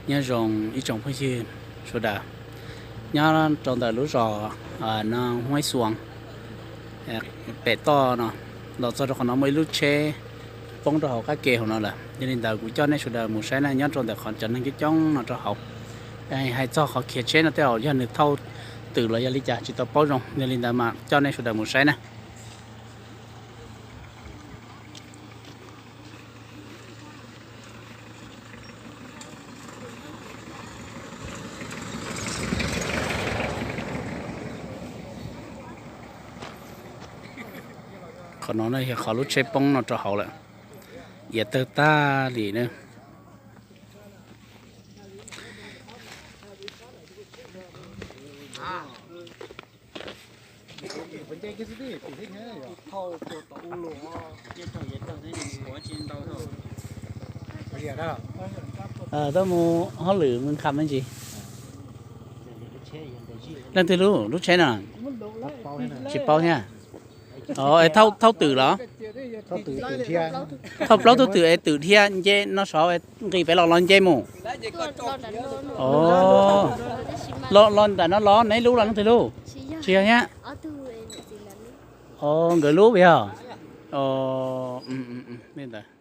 Nyob zoo ib tsoom phooj ywg sawv daws, nyob rau ntawm lub zos no Huaib Xuas pem toj no, los txog rau qhov no muaj ib lub tsheb poob rau hauv qab ke hauv no lawm. Yog li ntawd kuv coj nej sawv daws mus saib na, nyob rau ntawm qhov cov neeg coob coob no rau hauv. Hais txog qhov khiav tsheb no tej zaum yog nws thauj twm los yog li cas tsis tau paub zoo, yog li ntawd mas coj nej sawv daws mus saib na. Qhov no yog qhov lub tsheb poob no rau hauv lawm, iav tawg tag li na. Tuaj mus hauj lwm mus kham me ntsis. Leej twg lub, lub tsheb no? Tsis paub thiab. Thauj twm los? Thauj plaub tug twm es twm dhia nce no saud, nqis pem los los nce mus. Los nram no los neb lub los leej twg lub? Tsis yog thiab. Nkawd lub yog li ntawd.